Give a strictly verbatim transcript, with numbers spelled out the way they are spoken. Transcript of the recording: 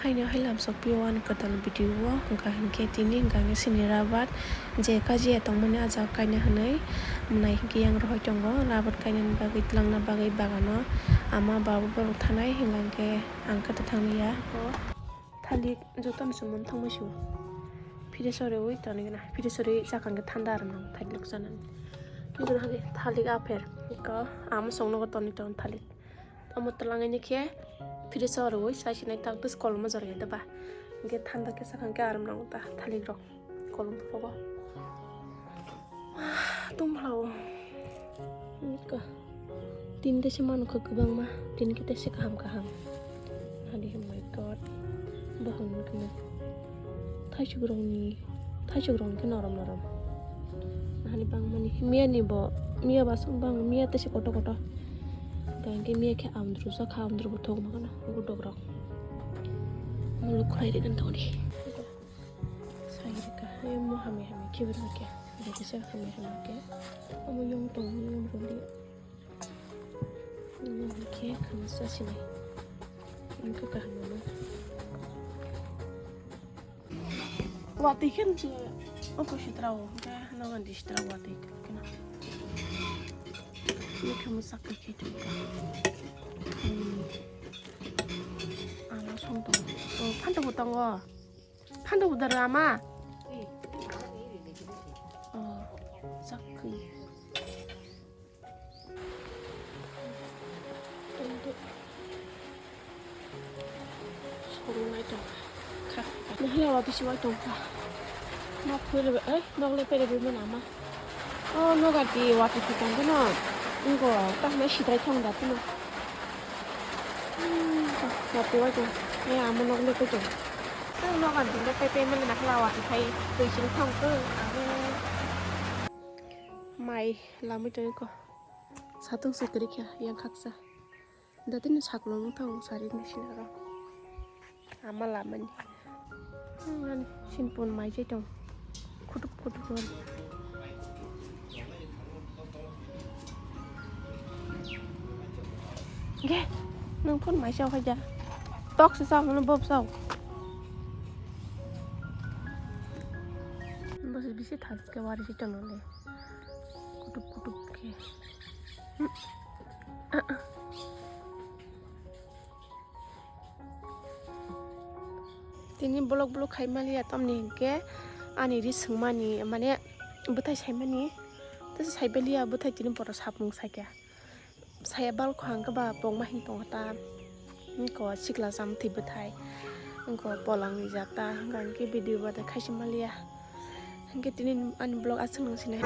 Aini hai lamsok pio ani kwtal video o, hwnkha hinkhe tini hwnkha hinkhe sini rabar je kajiya tongmani ah jaga kaina hinwi mwnai hinkhe yang rohoi tongo. Rabar kainani bagwi, twlangna bagwi bagano ama babu borok thanai, hwnkha hinkhe ang khe ta thanglia. Thalik jotono se mano thangma sio. Phire sore ui toni gana, phire sore chakang khe thanda aro nang thalik sanani. Phire hali thalik apher. Iko ama songno toni ton thalik. Omo twlangaini khe fridge o rwui sai sinai tang twis koloma jorya da ba. Hinkhe thanda khe sakang khe aram nango ta thalik rok kolom pogo. Tongphlao. Nika. Tin tese manukha kwbangma. Tin khe tese kaham kaham. Ani, oh my God. Bahang nukhe. Thaisuk rokni, thaisuk rokni khe norom norom. Hani bangmani miya ni bo, miya basong bang, miya tese koto koto. Hingke miya khe amdru jakha, amdru bo thok nangana, gudok rok. Muluk khwlai ri gana tongdi. Sai rika, e mo hami hami khe bwrwi khe, bwrwi kisa hami hami khe. Omo yong tong, yong tong di. Omo hami khe khama sa sinai. Ang khe kaham mano. Watwi khe nche oko sitra o, hwnkhe nogo di sitra watwi khe no. Nukhe mwsak khe khe thwkha. Hmm. Ano song tongo. O, phantok bo tongo. Phantok bo daro ama. O, sak khe. Songnai tongkha. Nahila watwi se wai tongkha. Nok phai rwbai, ai, nok le phai rwbai mano ama. O, nogo di watwi se tongkha no. Wngkha, tahma sitrai thang da phano. Hmm, watwi wai tong. Ai, ama nok le phai tong. Nogo di le phai phai mano nahila watwi phai twi sing thang khe. Mai lamwi tongkha. Satung se kwrwi kha yang khaksa. Datino saklong wng tong sari ni sinaro. Ama lamani. Ani sinpun mai se tong. Kutup kutup wani. Ge, nung phun mai sa hoja. Tok se sa mano bob sa. Bos bisi thas ke wari se tong le. Kutup kutup ke. Tini vlog vlog khai maliya tamni hinkhe ani ri swngmani mane bwthai saimani tesa saibaliya bwthai tini borok sapung sakya saya balkho hangkhe ba pokma hin tongo ta. Wngkha sikla chamtwi bwthai, wngkha polongni jata, hwnkha hinkhe video bade khaisa maliya. Hinkhe tini ani vlog aswk nung sinai.